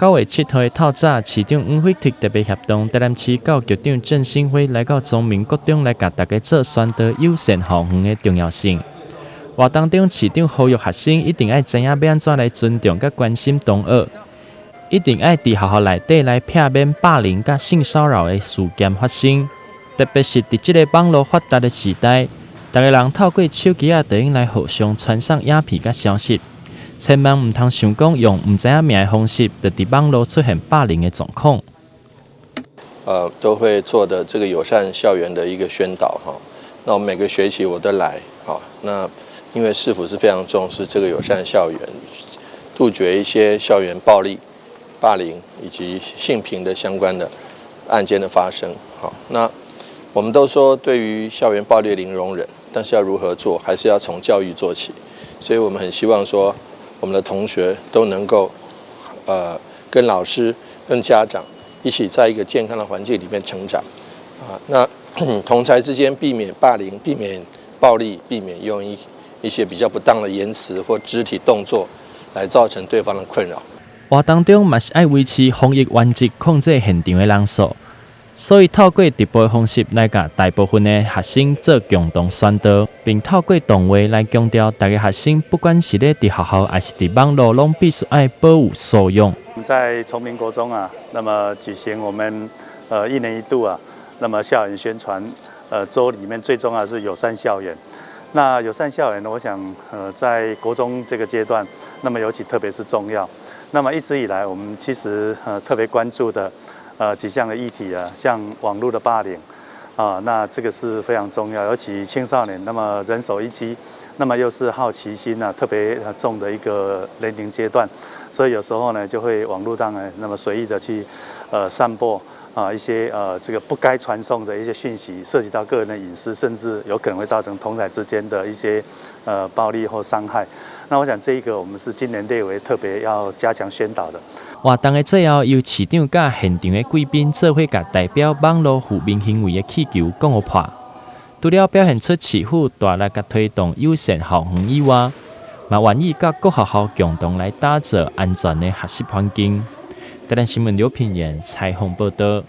9月7號透早，市長黃偉哲特別協同台南市教育局長鄭新輝來到崇明國中來共大家做宣導友善校園的重要性。活動中，市長呼籲學生一定愛知影欲按怎來尊重佮關心同學，一定愛佇學校內底來避免霸凌佮性騷擾的事件發生。特別是佇這个網路發達的時代，逐个人透過手機仔就會用來互相傳送影片佮消息。千萬毋通想講用毋知影名的方式，就佇網路出現霸凌的狀況。都會做的這個友善校園的一個宣導哈。那我每個學期我都來，哈。那因為市府是非常重視這個友善校園，杜絕一些校園暴力、霸凌以及性平的相關的案件的發生。好，那我們都說對於校園暴力零容忍，但是要如何做，還是要從教育做起。所以我們很希望說，我們的同學都能夠，跟老師、跟家長一起在一個健康的環境裡面成長。啊，那同儕之間避免霸凌、避免暴力、避免用一些比較不當的言辭或肢體動作來造成對方的困擾。活動中嘛是愛維持防疫原則，控制現場的人數，所以透過直播的方式來共大部分的學生做共同宣導，並透過動畫來強調，逐个學生不管是咧佇學校抑是佇網路，攏必須愛保有素養。在崇明國中啊，那麼舉行我們一年一度啊，那麼校園宣傳週裡面最重要的是友善校園。那友善校園呢，我想在國中這個階段，那麼尤其特別是重要。那麼一直以來，我們其實特別關注的幾項的議題啊，像網絡的霸凌啊，那這個是非常重要，尤其青少年，那麼人手一機，那麼又是好奇心啊特別重的一個年齡階段，所以有時候呢就會網絡上呢那麼隨意的去散播啊一些這個不該傳送的一些訊息，涉及到個人的隱私，甚至有可能會造成同儕之間的一些暴力或傷害。那我想這一個我們是今年列為特別要加強宣導的。活動的最後，由市長佮現場的貴賓做伙共代表網路負面行為的氣球講予破。除了表現出市府大力共推動友善校園以外，嘛願意佮各學校共同來打造安全的學習環境。台南新聞劉品言採訪報道。